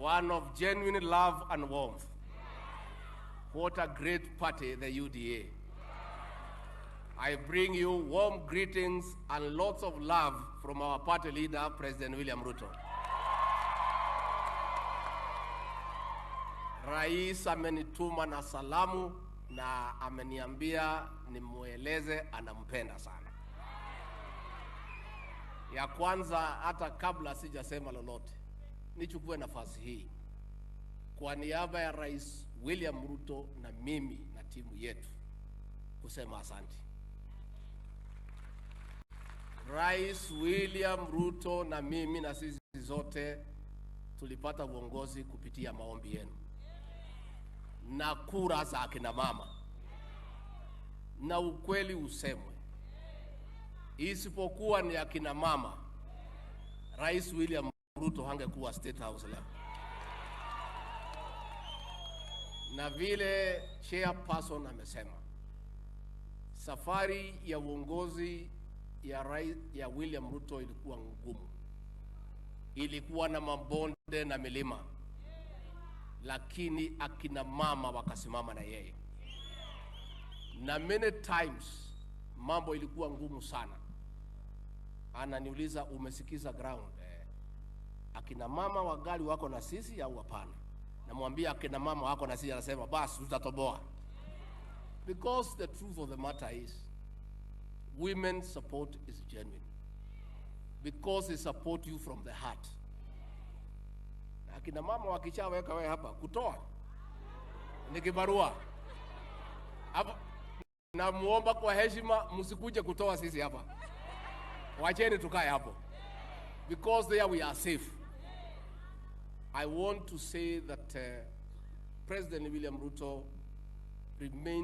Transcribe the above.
One of genuine love and warmth. What a great party, the UDA. I bring you warm greetings and lots of love from our party leader, President William Ruto. Rais amenituma na salamu na ameniambia nimueleze anampenda sana. Ya kwanza, hata kabla sijasema lolote, nichukue nafasi hii kwa niaba ya Rais William Ruto na mimi na timu yetu kusema asante. Rais William Ruto na mimi na sisi zote tulipata uongozi kupitia maombi yenu na kura za akina mama, na ukweli usemwe, isipokuwa ni akina mama, Rais William Ruto hangekuwa State House leo. Na vile chairperson amesema, safari ya uongozi ya rais, ya William Ruto ilikuwa ngumu, ilikuwa na mabonde na milima, lakini akina mama wakasimama na yeye, na many times mambo ilikuwa ngumu sana. Ananiuliza, umesikiza ground eh, akina mama wagali wako na sisi au hapana? Namwambia akina mama wako na sisi, anasema basi tutatoboa. Because the truth of the matter is women's support is genuine because they support you from the heart. Na akina mama wakishaweka wewe hapa kutoa ni kibarua hapo. Namuomba kwa heshima, msikuje kutoa sisi hapa, wacheni tukae hapo because there we are safe. I want to say that President William Ruto remains